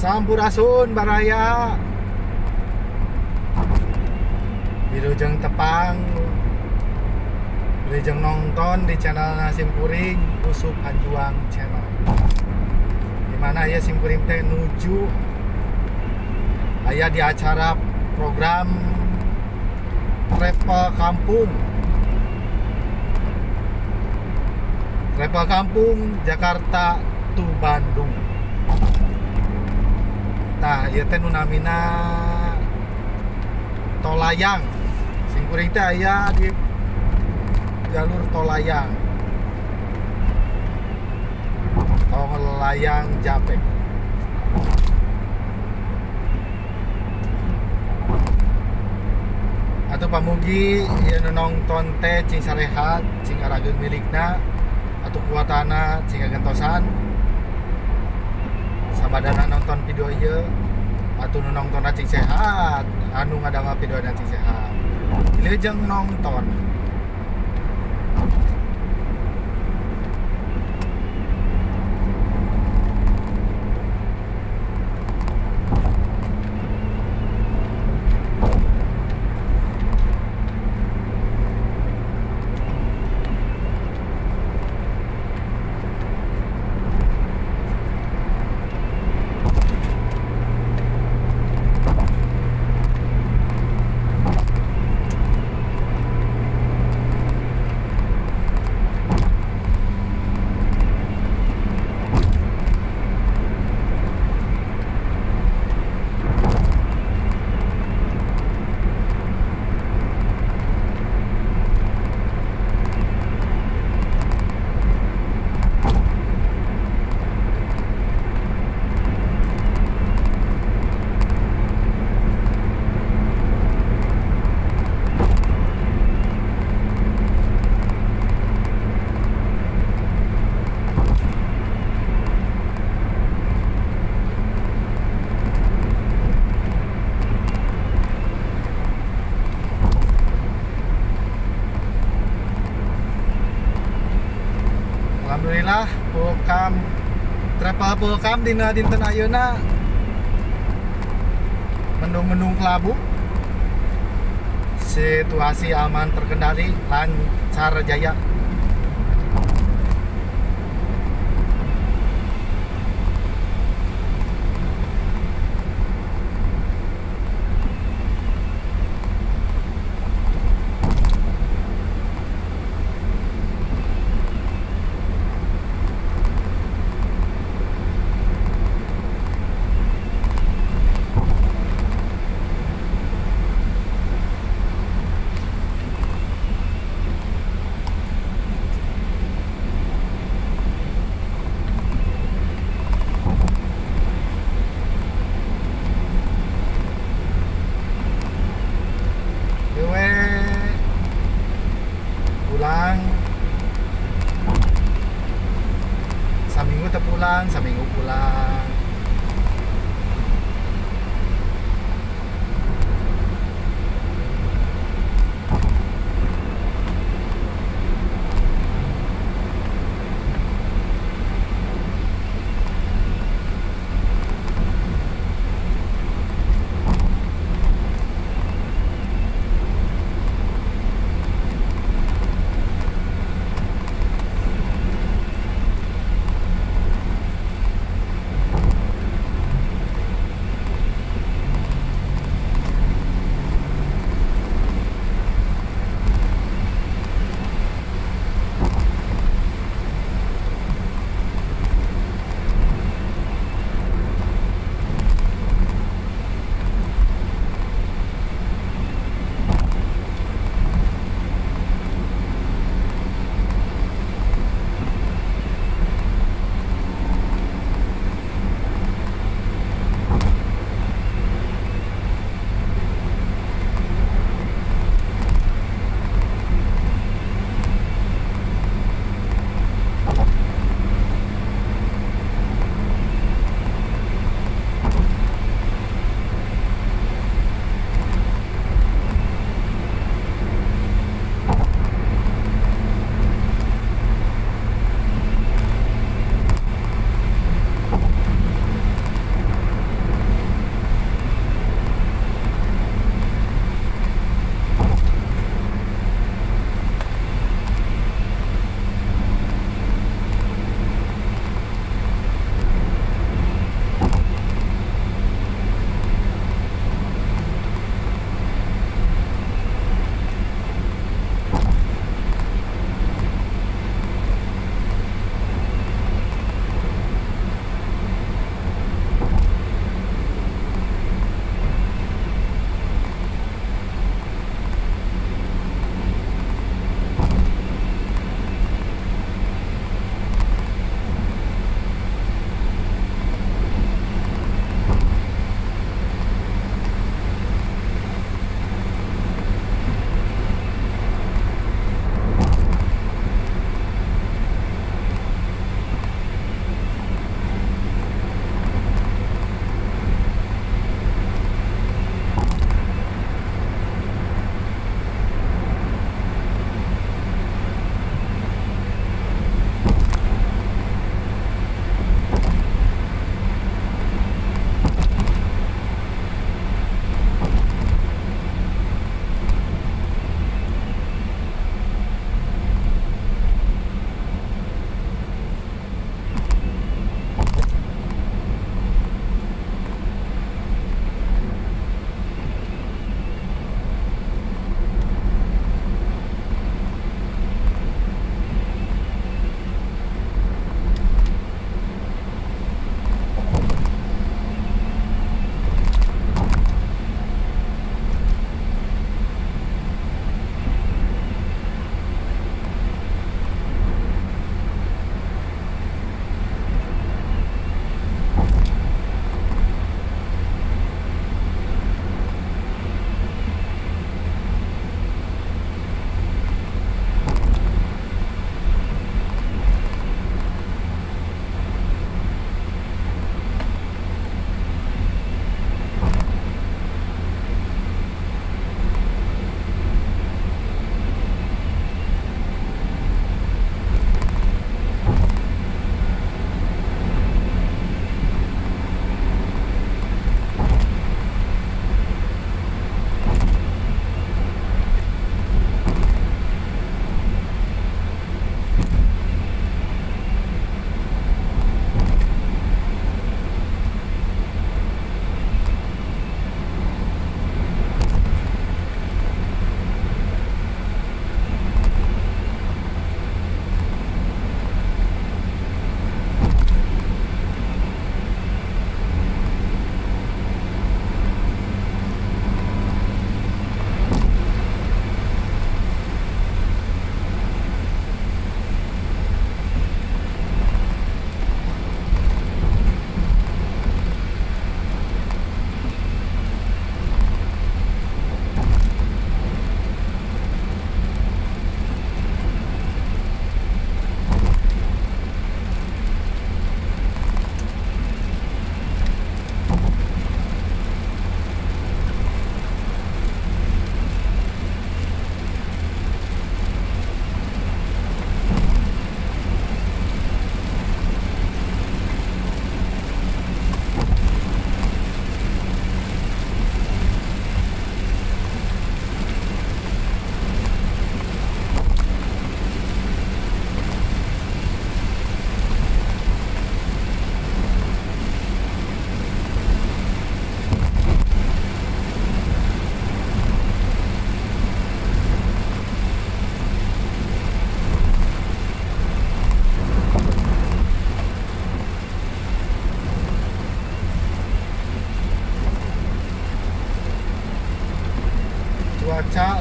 Sampurasun baraya. Wilujeng tepang, wilujeng nonton di channel sim kuring Usup Hanjuang Channel. Dimana ya sim kuring teh nuju aya di acara program Travel Kampung. Travel Kampung Jakarta to Bandung. Nah, ieu teh nu namina Tol Layang. Sim kuring teh aya di jalur Tol Layang. Tol Layang Japek. Atau pamugi ieu nu nongton teh cing sarehat, cing arageung milikna atau kuatana cing kagentosan. Sabadana nonton video ieu atau nu nongtonna cing sehat, anu ngadamel videona cing sehat. Wilujeng nonton. Alhamdulillah pulkam travel pulkam dina dinten ayeuna mendung-mendung kelabu, situasi aman terkendali, lancar jaya. Pulang saminggu terpulang, saminggu pulang.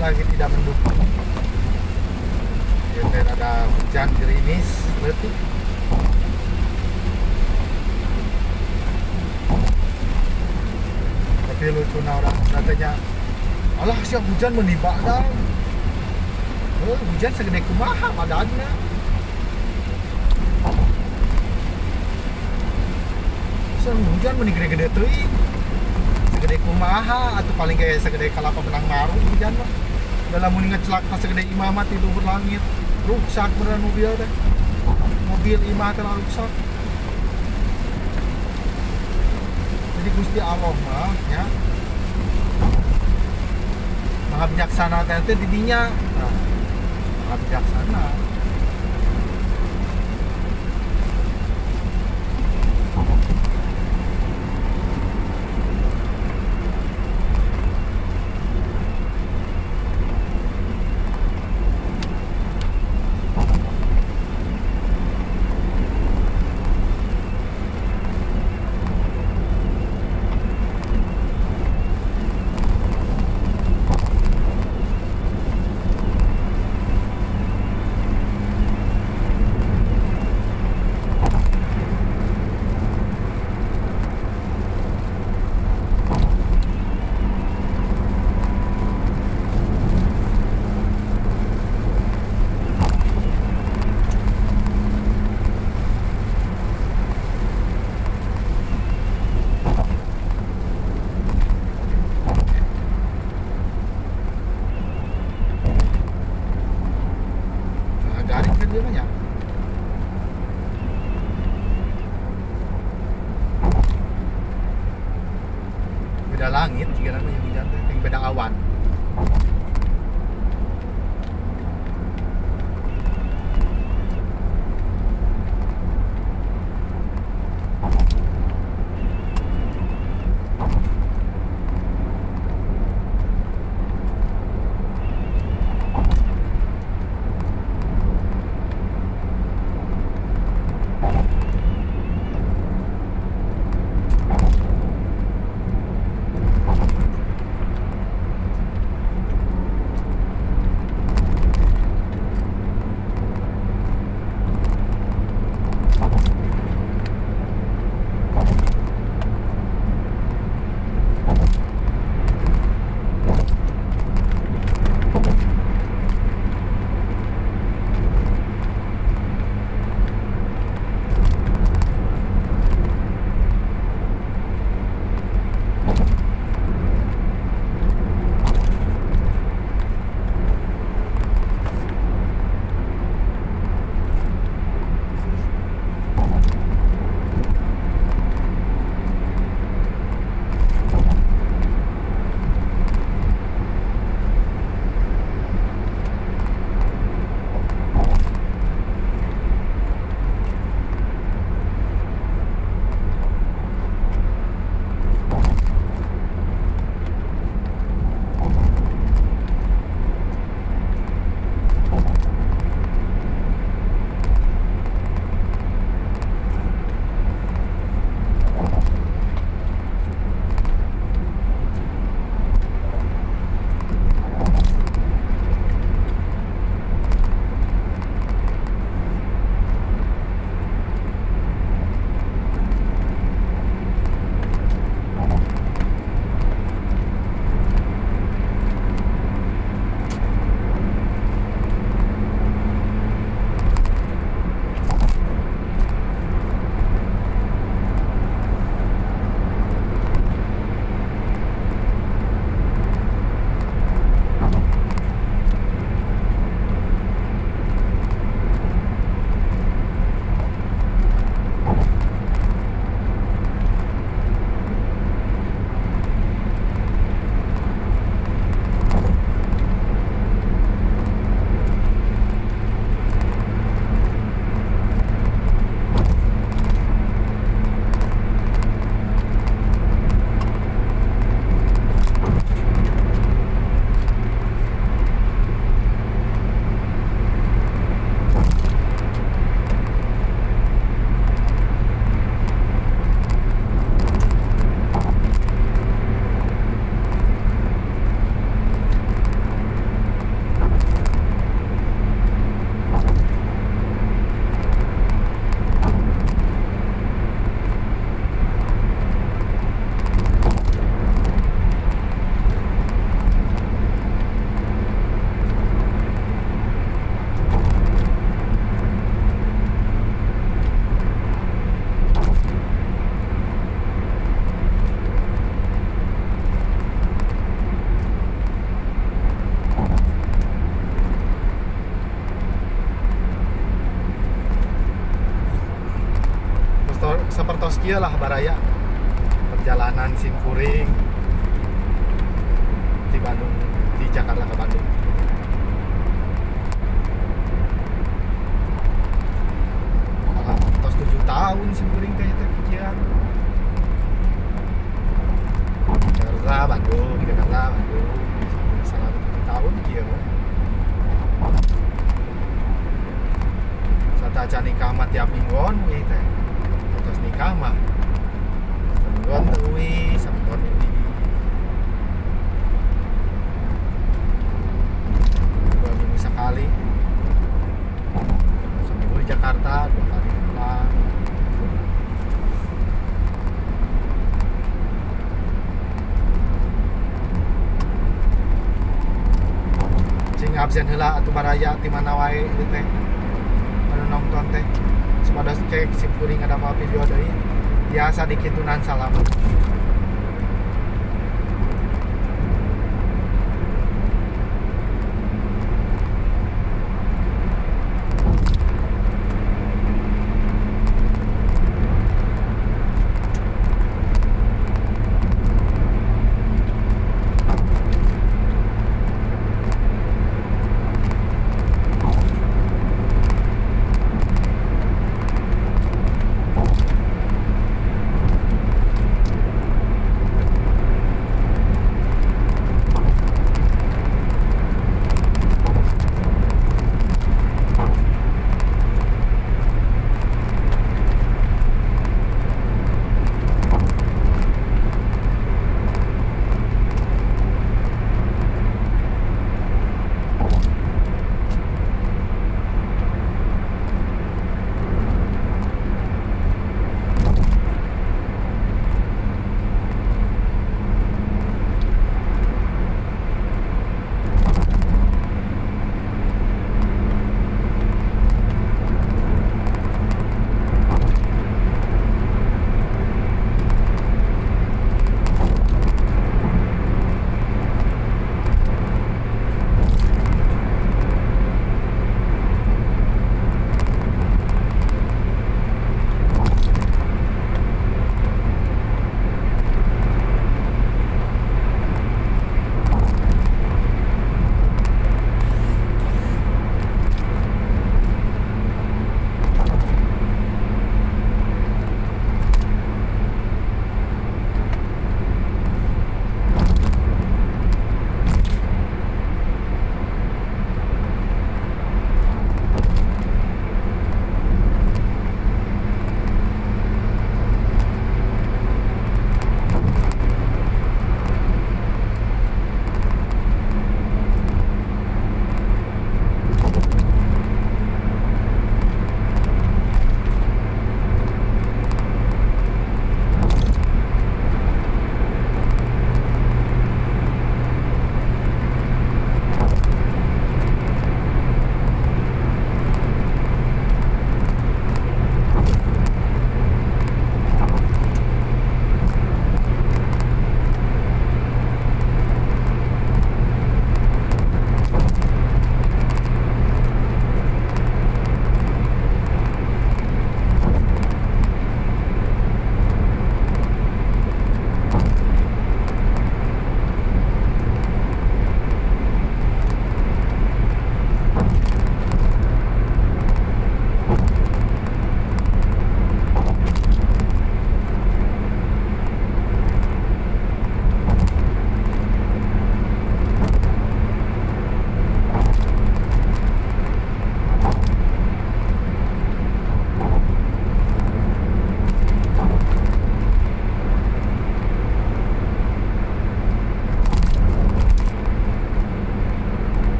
lagi tidak mendukung. Ya, ada hujan gerimis leutik. Tapi lucu na orang katanya, alah siap hujan menibak dah. Hujan segede kumaha badannya. Hujan meni gede-gede teuing. Segede kumaha atau paling kayak segede kalapa benang maru hujan mah. Dalam muni ngecelak segede imah mah ti luhur langit. Rusak beneran mobil teh. Mobil imah teh rusak. Jadi Gusti Allah mah ya. Maha bijaksana teh di dinya. Nah, maha bijaksana. Iyalah baraya perjalanan simkuring di Bandung, di Jakarta ke Bandung. Tos 7 tahun simkuring teh teh pikiran. Jakarta Bandung, Jakarta Bandung. Selama 7 tahun kieu. Satacan nikah mah tiap mingguan we teh. Terus nikah mah samingguan teu uwi, samingguan uwi. 2 minggu sekali. Seminggu di Jakarta, 2 kali pulang. Cing absen heula atuh baraya ti mana wae ieu teh. Anu nonton teh supados cek simkuring ada mau video deui biasa dikitunan salamet.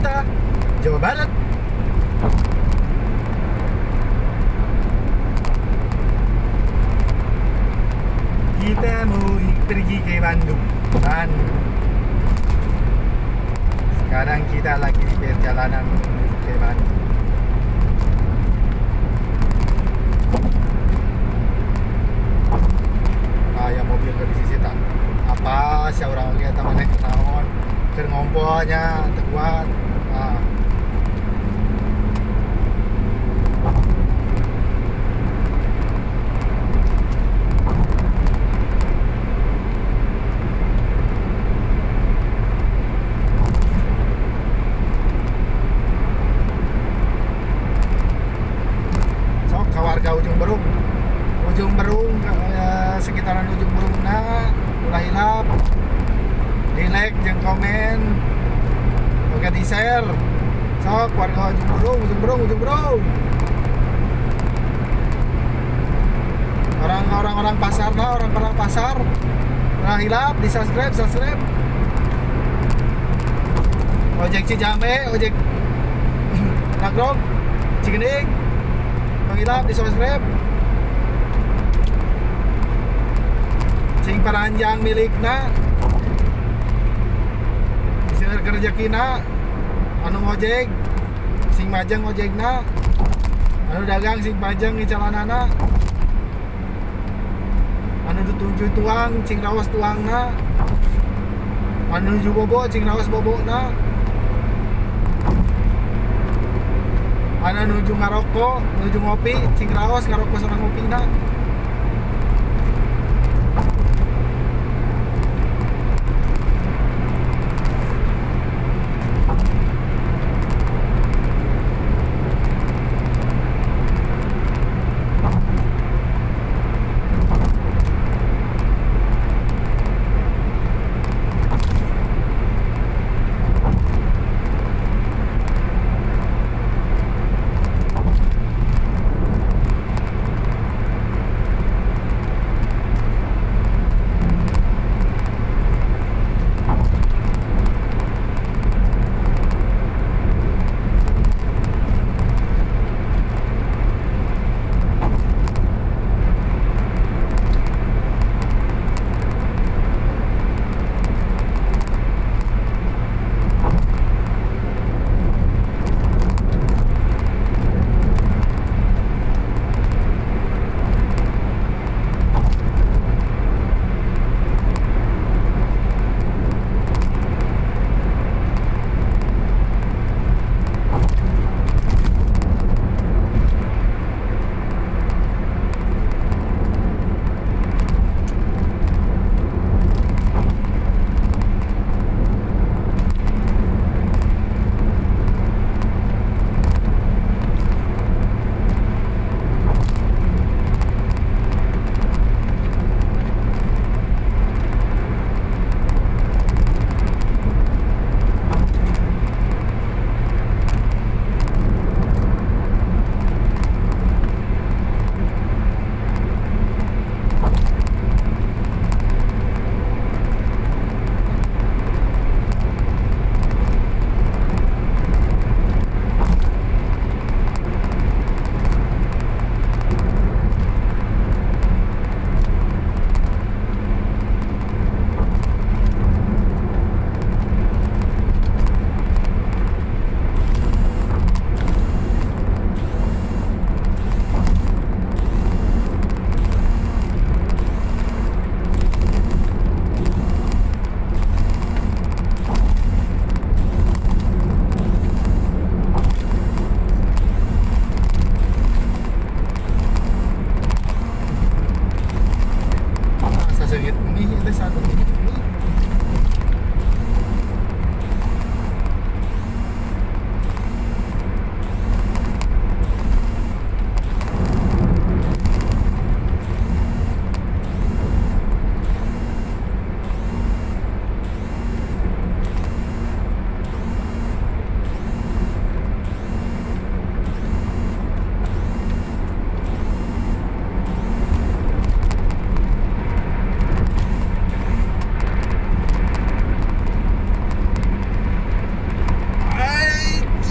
Purwakarta, Jawa Barat. Kita mau pergi ke Bandung. Bandung. Sekarang kita lagi di perjalanan menuju ke Bandung. Aya mobil ke di sisi tak. Apa sih orang lihat maneh naon? Keur ngompolnya teu kuat. Ah. Sok ka warga Ujung Berung. Ujung Berung, sekitaran Ujung Berung na ulah hilap di like jeung komen oke di share. Sok warga Ujung Berung, Ujung Berung, Ujung Berung, orang-orang orang pasar lah, orang-orang pasar ulah hilap di subscribe, subscribe. Ojek Cijambe, ojek Nagrog, Cigending, hilap di subscribe. Sing paranjang milikna sing kerjakina anu ngojek sing majeng ojekna, anu dagang sing majeng icalanana, anu dituju tuang sing raos tuangna, anu nuju bobo sing raos bobona, anu nuju ngaroko nuju ngopi sing raos ngaroko sareng ngopina.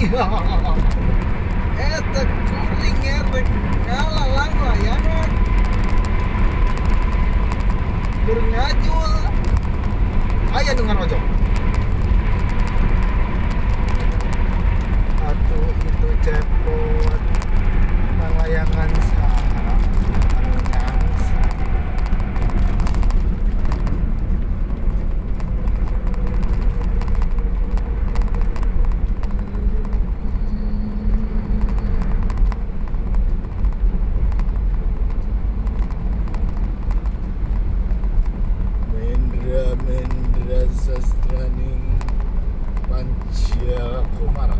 Eta kuring erek ngalalang layangan. Keur ngajul. Aya nu ngarojong. Atuh itu cepot manglayangan saha anu nyangsa. Mendra Mendra Sastraning Panca Kumara.